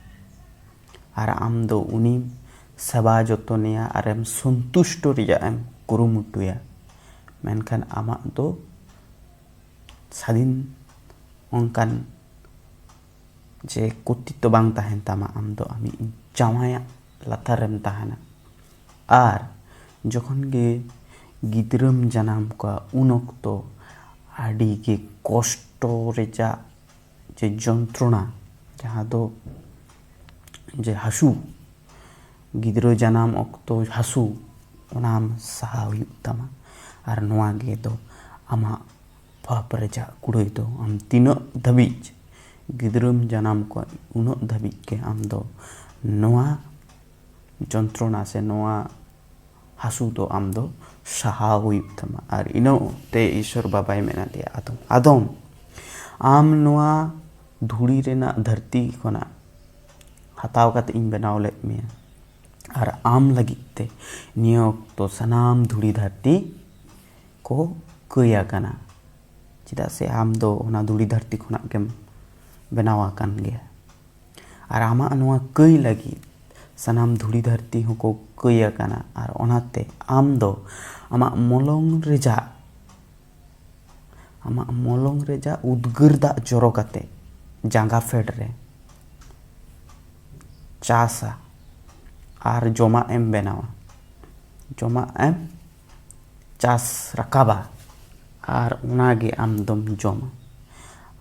ᱟᱨ ᱟᱢ ᱫᱚ ᱩᱱᱤᱢ ᱥᱮᱵᱟ ᱡᱚᱛᱚᱱᱮᱭᱟ ᱟᱨᱮᱢ ᱥᱚᱱᱛᱩᱥᱴᱚ ᱨᱮᱭᱟᱜ ᱮᱢ ᱠᱩᱨᱩᱢᱩᱴᱩᱭᱟ᱾ ᱢᱮᱱᱠᱷᱟᱱ ᱟᱢᱟᱜ ᱫᱚ ᱥᱟᱫᱷᱤᱱ ᱚᱱᱠᱟᱱ ᱡᱮ ᱠᱚᱨᱛᱤᱛᱛᱚ ᱵᱟᱝ ᱛᱟᱦᱮᱱ ᱛᱟᱢᱟ, ᱟᱢ ᱫᱚ ᱟᱢᱤᱡ ᱡᱟᱶᱟᱭᱟᱜ ᱞᱟᱛᱟᱨ ᱨᱮᱢ ᱛᱟᱦᱮᱱᱟ᱾ ᱟᱨ ᱡᱚᱠᱷᱚᱱ ᱜᱮ ᱜᱤᱫᱽᱨᱟᱹᱢ ᱡᱟᱱᱟᱢ ᱠᱚᱣᱟ, ᱩᱱ ᱚᱠᱛᱚ ᱟᱹᱰᱤ ᱜᱮ ᱠᱚᱥᱴᱚ ᱨᱮᱭᱟᱜ ᱡᱮ ᱡᱚᱱᱛᱨᱚᱬᱟ, ᱡᱟᱦᱟᱸ ᱫᱚ ᱡᱮ ᱦᱟᱹᱥᱩ, ᱜᱤᱫᱽᱨᱟᱹ ᱡᱟᱱᱟᱢ ᱚᱠᱛᱚ ᱦᱟᱹᱥᱩ, ᱚᱱᱟᱢ ᱥᱟᱦᱟᱣ ᱦᱩᱭᱩᱜ ᱛᱟᱢᱟ᱾ ᱟᱨ ᱱᱚᱣᱟ ᱜᱮ ᱫᱚ ᱟᱢᱟᱜ ᱯᱟᱯ ᱨᱮᱭᱟᱜ ᱠᱩᱲᱟᱹᱭ ᱫᱚ᱾ ᱟᱢ ᱛᱤᱱᱟᱹᱜ ᱫᱷᱟᱹᱵᱤᱡ ᱜᱤᱫᱽᱨᱟᱹᱢ ᱡᱟᱱᱟᱢ ᱠᱚᱣᱟ, ᱩᱱᱟᱹᱜ ᱫᱷᱟᱹᱵᱤᱡ ᱜᱮ ᱟᱢ ᱫᱚ ᱱᱚᱣᱟ ᱡᱚᱱᱛᱨᱚᱬᱟ ᱥᱮ ᱱᱚᱣᱟ ᱦᱟᱹᱥᱩ ᱫᱚ ᱟᱢ ᱫᱚ ᱥᱟᱦᱟᱣ ᱦᱩᱭᱩᱜ ᱛᱟᱢᱟ᱾ ᱟᱨ ᱤᱱᱟᱹ ᱚᱠᱛᱮ ᱤᱥᱚᱨ ᱵᱟᱵᱟᱭ ᱢᱮᱱ ᱟᱫᱮᱭᱟ, "ᱟᱫᱚᱢ, ᱟᱫᱚᱢ, ᱟᱢ ᱱᱚᱣᱟ ᱫᱷᱩᱲᱤ ᱨᱮᱱᱟᱜ ᱫᱷᱟᱹᱨᱛᱤ ᱠᱷᱚᱱᱟᱜ ᱦᱟᱛᱟᱣ ᱠᱟᱛᱮ ᱤᱧ ᱵᱮᱱᱟᱣ ᱞᱮᱫ ᱢᱮᱭᱟ, ᱟᱨ ᱟᱢ ᱞᱟᱹᱜᱤᱫ ᱛᱮ ᱱᱤᱭᱟᱹ ᱚᱠᱛᱚ ᱥᱟᱱᱟᱢ ᱫᱷᱩᱲᱤ ᱫᱷᱟᱹᱨᱛᱤ ᱠᱚ ᱠᱟᱹᱭ ᱟᱠᱟᱱᱟ, ᱪᱮᱫᱟᱜ ᱥᱮ ᱟᱢ ᱫᱚ ᱚᱱᱟ ᱫᱷᱩᱲᱤ ᱫᱷᱟᱹᱨᱛᱤ ᱠᱷᱚᱱᱟᱜ ᱜᱮᱢ ᱵᱮᱱᱟᱣ ᱟᱠᱟᱱ ᱜᱮᱭᱟ᱾ ᱟᱨ ᱟᱢᱟᱜ ᱱᱚᱣᱟ ᱠᱟᱹᱭ ᱞᱟᱹᱜᱤᱫ ᱥᱟᱱᱟᱢ ᱫᱷᱩᱲᱤ ᱫᱷᱟᱹᱨᱛᱤ ᱦᱚᱸᱠᱚ ᱠᱟᱹᱭ ᱟᱠᱟᱱᱟ, ᱟᱨ ᱚᱱᱟᱛᱮ ᱟᱢ ᱫᱚ ᱟᱢᱟᱜ ᱢᱚᱞᱚᱝ ᱨᱮᱭᱟᱜ, ᱟᱢᱟᱜ ᱢᱚᱞᱚᱝ ᱨᱮᱭᱟᱜ ᱩᱫᱽᱜᱟᱹᱨ ᱫᱟᱜ ᱡᱚᱨᱚ ᱠᱟᱛᱮ ᱡᱟᱸᱜᱟ ᱯᱷᱮᱰ ᱨᱮ ᱪᱟᱥᱟ ᱟᱨ ᱡᱚᱢᱟᱜ ᱮᱢ ᱵᱮᱱᱟᱣᱟ, ᱡᱚᱢᱟᱜ ᱮᱢ ᱪᱟᱥ ᱨᱟᱠᱟᱵᱟ, ᱟᱨ ᱚᱱᱟ ᱜᱮ ᱟᱢ ᱫᱚᱢ ᱡᱚᱢᱟ᱾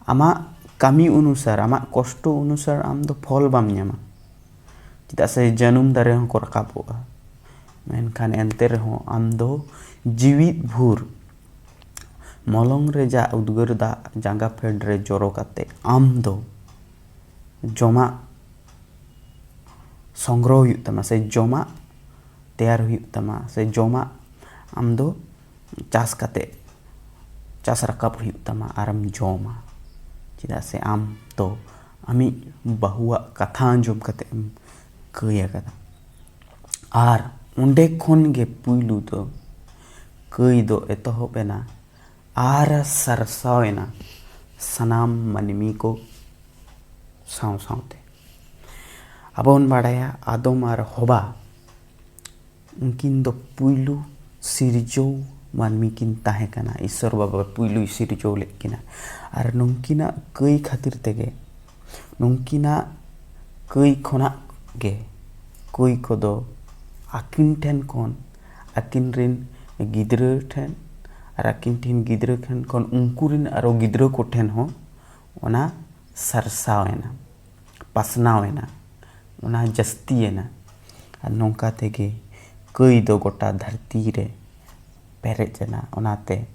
ᱟᱢᱟᱜ ᱠᱟᱹᱢᱤ ᱚᱱᱩᱥᱟᱨ, ᱟᱢᱟᱜ ᱠᱚᱥᱴᱚ ᱚᱱᱩᱥᱟᱨ ᱟᱢ ᱫᱚ ᱯᱷᱚᱞ ᱵᱟᱢ ᱧᱟᱢᱟ, ᱪᱮᱫᱟᱜ ᱥᱮ ᱡᱟᱹᱱᱩᱢ ᱫᱟᱨᱮ ᱦᱚᱸᱠᱚ ᱨᱟᱠᱟᱵᱚᱜᱼᱟ, ᱢᱮᱱᱠᱷᱟᱱ ᱮᱱᱛᱮ ᱨᱮᱦᱚᱸ ᱟᱢ ᱫᱚ ᱡᱤᱣᱤᱫ ᱵᱷᱳᱨ ᱢᱚᱞᱚᱝ ᱨᱮ ᱡᱟ ᱩᱫᱽᱜᱟᱹᱨ ᱫᱟᱜ ᱡᱟᱸᱜᱟ ᱯᱷᱮᱰ ᱨᱮ ᱡᱚᱨᱚ ᱠᱟᱛᱮ ᱟᱢ ᱫᱚ ᱡᱚᱢᱟᱜ ᱥᱚᱝᱜᱨᱚᱦᱚ ᱦᱩᱭᱩᱜ ᱛᱟᱢᱟ, ᱥᱮ ᱡᱚᱢᱟᱜ ᱛᱮᱭᱟᱨ ᱦᱩᱭᱩᱜ ᱛᱟᱢᱟ, ᱥᱮ ᱡᱚᱢᱟᱜ ᱟᱢ ᱫᱚ ᱪᱟᱥ ᱠᱟᱛᱮ, ᱪᱟᱥ ᱨᱟᱠᱟᱵ ᱦᱩᱭᱩᱜ ᱛᱟᱢᱟ ᱟᱨᱮᱢ ᱡᱚᱢᱟ᱾ ᱪᱮᱫᱟᱜ ᱥᱮ ᱟᱢ ᱫᱚ ᱟᱢᱤᱡ ᱵᱟᱹᱦᱩᱣᱟᱜ ᱠᱟᱛᱷᱟ ᱟᱸᱡᱚᱢ ᱠᱟᱛᱮ ᱮᱢ ᱠᱟᱹᱭ ᱟᱠᱟᱫᱟ᱾ ᱟᱨ ᱚᱸᱰᱮ ᱠᱷᱚᱱ ᱜᱮ ᱯᱩᱭᱞᱩ ᱫᱚ ᱠᱟᱹᱭ ᱫᱚ ᱮᱛᱚᱦᱚᱵ ᱮᱱᱟ ᱟᱨ ᱥᱟᱨᱥᱟᱣ ᱮᱱᱟ ᱥᱟᱱᱟᱢ ᱢᱟᱹᱱᱢᱤ ᱠᱚ ᱥᱟᱶ ᱥᱟᱶᱛᱮ᱾ ᱟᱵᱚ ᱵᱚᱱ ᱵᱟᱲᱟᱭᱟ, ᱟᱫᱚᱢ ᱟᱨ ᱦᱚᱵᱟ, ᱩᱱᱠᱤᱱ ᱫᱚ ᱯᱩᱭᱞᱩ ᱥᱤᱨᱡᱟᱹᱣ ᱢᱟᱹᱱᱢᱤ ᱠᱤᱱ ᱛᱟᱦᱮᱸ ᱠᱟᱱᱟ᱾ ᱤᱥᱥᱚᱨ ᱵᱟᱵᱟ ᱯᱩᱭᱞᱩᱭ ᱥᱤᱨᱡᱟᱹᱣ ᱞᱮᱫ ᱠᱤᱱᱟ᱾ ᱟᱨ ᱱᱩᱝᱠᱤᱱᱟᱜ ᱠᱟᱹᱭ ᱠᱷᱟᱹᱛᱤᱨ ᱛᱮᱜᱮ, ᱱᱩᱝᱠᱤᱱᱟᱜ ᱠᱟᱹᱭ ᱠᱷᱚᱱᱟᱜ ᱜᱮ ᱠᱟᱹᱭ ᱠᱚᱫᱚ ᱟᱹᱠᱤᱱ ᱴᱷᱮᱱ ᱠᱷᱚᱱ, ᱟᱹᱠᱤᱱ ᱨᱮᱱ ᱜᱤᱫᱽᱨᱟᱹ ᱴᱷᱮᱱ ᱟᱨ ᱟᱹᱠᱤᱱ ᱴᱷᱮᱱ ᱜᱤᱫᱽᱨᱟᱹ ᱴᱷᱮᱱ ᱠᱷᱚᱱ ᱩᱱᱠᱩ ᱨᱮᱱ ᱟᱨᱚ ᱜᱤᱫᱽᱨᱟᱹ ᱠᱚᱴᱷᱮᱱ ᱦᱚᱸ ᱚᱱᱟ ᱥᱟᱨᱥᱟᱣ ᱮᱱᱟ, ᱯᱟᱥᱱᱟᱣ ᱮᱱᱟ, ᱚᱱᱟ ᱡᱟᱹᱥᱛᱤᱭᱮᱱᱟ᱾ ᱟᱨ ᱱᱚᱝᱠᱟ ᱛᱮᱜᱮ ᱠᱟᱹᱭ ᱫᱚ ᱜᱚᱴᱟ ᱫᱷᱟᱹᱨᱛᱤ ᱨᱮ ᱯᱮᱨᱮᱡ ᱮᱱᱟ᱾ ᱚᱱᱟᱛᱮ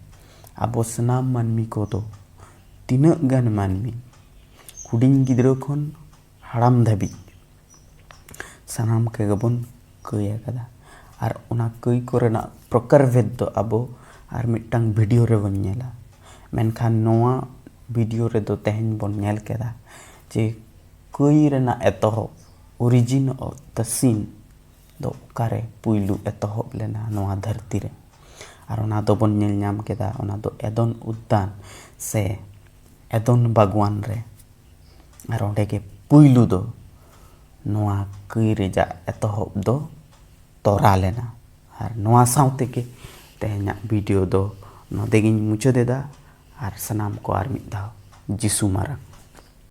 ᱟᱵᱚ ᱥᱟᱱᱟᱢ ᱢᱟᱹᱱᱢᱤ ᱠᱚᱫᱚ ᱛᱤᱱᱟᱹᱜ ᱜᱟᱱ ᱢᱟᱹᱱᱢᱤ, ᱦᱩᱰᱤᱧ ᱜᱤᱫᱽᱨᱟᱹ ᱠᱷᱚᱱ ᱦᱟᱲᱟᱢ ᱫᱷᱟᱹᱵᱤᱡ, ᱥᱟᱱᱟᱢ ᱠᱚᱜᱮ ᱵᱚᱱ ᱠᱟᱹᱭ ᱟᱠᱟᱫᱟ᱾ ᱟᱨ ᱚᱱᱟ ᱠᱟᱹᱭ ᱠᱚᱨᱮᱱᱟᱜ ᱯᱨᱚᱠᱟᱨ ᱵᱷᱮᱫ ᱫᱚ ᱟᱵᱚ ᱟᱨ ᱢᱤᱫᱴᱟᱝ ᱵᱷᱤᱰᱤᱭᱳ ᱨᱮᱵᱚᱱ ᱧᱮᱞᱟ᱾ ᱢᱮᱱᱠᱷᱟᱱ ᱱᱚᱣᱟ ᱵᱷᱤᱰᱤᱭᱳ ᱨᱮᱫᱚ ᱛᱮᱦᱮᱧ ᱵᱚᱱ ᱧᱮᱞ ᱠᱮᱫᱟ ᱡᱮ ᱠᱟᱹᱭ ᱨᱮᱱᱟᱜ ᱮᱛᱚᱦᱚᱵ, origin of the sin, ᱫᱚ ᱚᱠᱟᱨᱮ ᱯᱩᱭᱞᱩ ᱮᱛᱚᱦᱚᱵ ᱞᱮᱱᱟ ᱱᱚᱣᱟ ᱫᱷᱟᱹᱨᱛᱤ ᱨᱮ᱾ ᱟᱨ ᱚᱱᱟ ᱫᱚᱵᱚᱱ ᱧᱮᱞ ᱧᱟᱢ ᱠᱮᱫᱟ, ᱚᱱᱟ ᱫᱚ ᱮᱫᱚᱱ ᱩᱫᱽᱫᱟᱱ ᱥᱮ ᱮᱫᱚᱱ ᱵᱟᱜᱽᱣᱟᱱ ᱨᱮ᱾ ᱟᱨ ᱚᱸᱰᱮ ᱜᱮ ᱯᱩᱭᱞᱩ ᱫᱚ ᱱᱚᱣᱟ ᱠᱟᱹᱭ ᱨᱮᱭᱟᱜ ᱮᱛᱚᱦᱚᱵ ᱫᱚ ᱛᱚᱨᱟ ᱞᱮᱱᱟ᱾ ᱟᱨ ᱱᱚᱣᱟ ᱥᱟᱶ ᱛᱮᱜᱮ ᱛᱮᱦᱮᱧᱟᱜ ᱵᱷᱤᱰᱤᱭᱳ ᱫᱚ ᱱᱚᱰᱮ ᱜᱤᱧ ᱢᱩᱪᱟᱹᱫ ᱮᱫᱟ᱾ ᱟᱨ ᱥᱟᱱᱟᱢ ᱠᱚ ᱟᱨ ᱢᱤᱫ ᱫᱷᱟᱣ ᱡᱤᱥᱩ ᱢᱟᱨᱟᱝ᱾